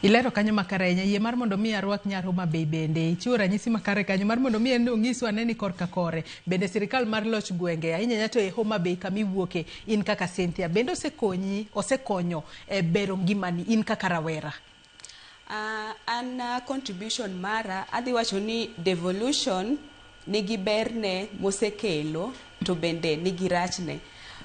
Ilero kanyo makare ahinya. Yie mar mondo mi arwak nyar Homa Bay bende. Ichiwo ranyisi makare kanyo mar mondo mi en onyiswa ane ni korka kore. Bende sirikal mar loch gwenge ahinya ahinya to e Homa Bay kama iwuoke in kaka Cynthia. Bende osekonyi, osekonyo e bero ngimani in kaka rawera? An contribution mara adhi wacho ni devolution nigi berne mosekelo to bende nigi rachne.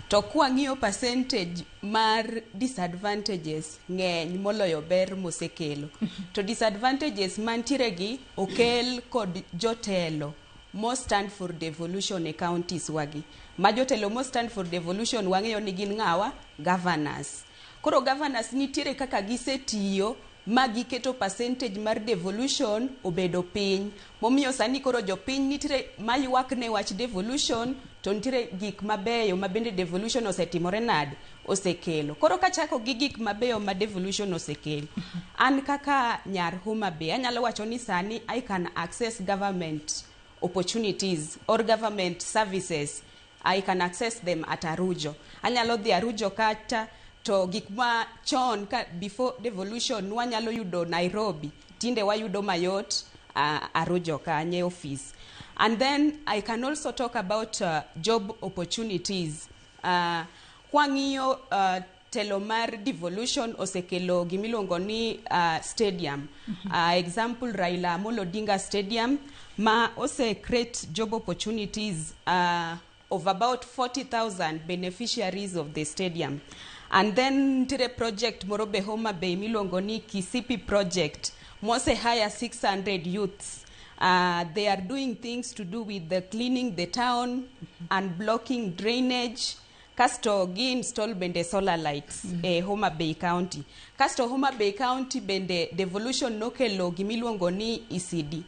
To kwang'iyo percentage mar disadvantages, ng'eny moloyo ber mosekelo. To disadvantages mantiere gi okel kod jotelo mo stand for devolution e counties wagi. Ma jotelo mo stand for devolution wang'eyo ni gin ng'awa? Governors. Koro governors nitiere kaka gisetiyo ma giketo percentage mar devolution obedo piny. Momiyo sani koro jopiny nitiere maywak ne wach devolution, to nitiere gik mabeyo ma bende devolution osetimore nade? Osekelo. Koro kachako gi gik mabeyo ma devolution osekelo. An kaka nyar Homa Bay anyalo wacho ni sani I can access government opportunities or government services. I can access them at Arujo. Anyalo dhi Arujo kata to gik ma chon ka before devolution wanyalo yudo Nairobi, tinde wayudo mayot Arujo kanye office. And then I can also talk about job opportunities. Kwang'iyo telo mar devolution osekelo gimiluongo ni stadium. Example, Raila Amolo Odinga Stadium ma ose create job opportunities of about 40,000 beneficiaries of the stadium. And then nitiere project moro be Homa Bay miluongo ni Kisipi project mose hire 600 youths. They are doing things to do with the cleaning the town and blocking drainage. Kasto gi install bende solar lights e Homa Bay County. Kasto Homa Bay County bende devolution nokelo gimiluongo ni ECD.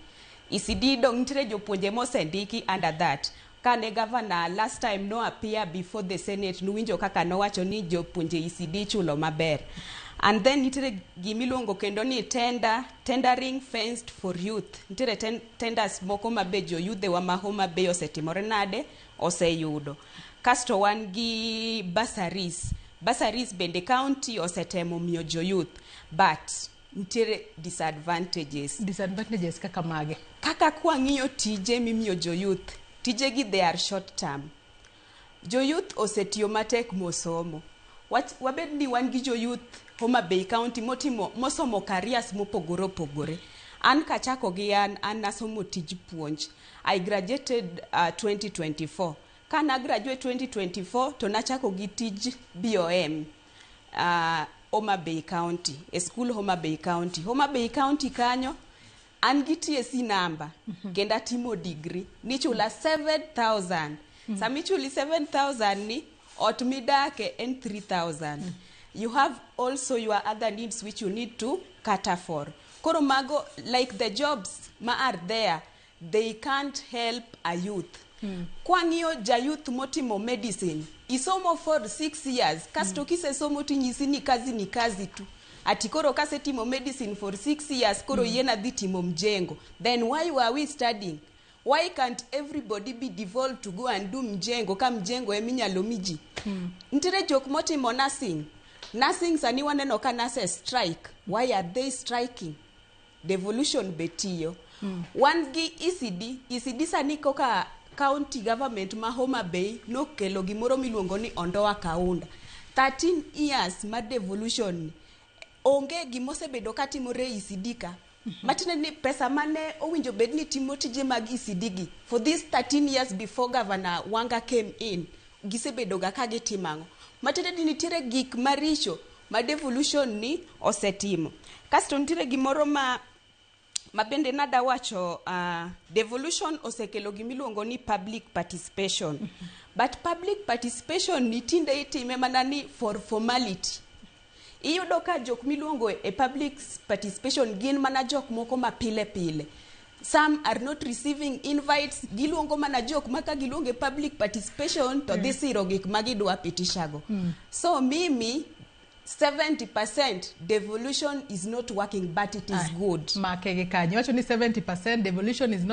ECD dong nitiere jopuonje mosendiki under that. Kane governor last time no appear before the Senate, nuwinjo kaka nowacho ni jopuonje ECD chulo maber. And then nitiere gimiluongo kendo ni tender, tendering fenced for youth. Nitiere tenders moko ma be joyudhewa ma Homa Bay osetimore nade? Oseyudo. Kasto wan gi bursaries. Bursaries bende county osetemo miyo jo youth, but nitiere disadvantages. Disadvantages kaka mage? Kaka kwang'iyo tije mimiyo jo youth, tijegi they are short term. Jo youth osetiyo matek mosomo. Wach, wabed ni wan gi jo youth Homa Bay County motimo mosomo careers mopogore opogore. An kachako gi an nasomo tij puonj. I graduated 2024. Kana graduate 2024 to nachako gi tij BOM Homa Bay County, e school Homa Bay County. Homa Bay County kanyo an gi TSC number kendo atimo degree nichula 7000. Sama ichuli 7000 ni ot midake en 3000. You have also your other needs which you need to cater for. Koro mago, like the jobs ma are there, they can't help a youth. Kwang'iyo ja youth motimo medicine, isomo for 6 years, kasto kisesomo tinyisi ni kazi ni kazi tu, ati koro kasetimo medicine for 6 years koro yiena dhi timo mjengo. Then why were we studying? Why can't everybody be devolved to go and do mjengo, ka mjengo eminyalo mi ji? Nitiere jok motimo nursing. Nursing sani waneno ka nurses strike. Why are they striking? Devolution be tiyo. Wan gi ECD. ECD sani koka county government ma Homa Bay nokelo gimoro miluongo ni Ondoa Kaunda. 13 years mar devolution ni onge gimosebedo katimore e ECD ka. Matiende ni pesa mane owinjo bed ni timo tije mag ECD gi for these 13 years before Governor Wanga came in, gisebedo ga ka gitimo ang'o? Matiende ni nitiere gik maricho ma devolution ni osetimo. Kasto nitiere gimoro ma bende nada wacho, devolution osekelo gimiluongo ni public participation, but public participation ni tinde itime mana ni for formality. Iyudo ka jok miluongo e public participation gin mana jok moko ma pile pile. Some are not receiving invites. Giluongo mana jok ma ka giluongo e public participation to dhi siro gik ma gidwa pitisha go. So mimi 70% devolution is not working, but it is good. Make gi kanyo. Iwacho ni 70% devolution is not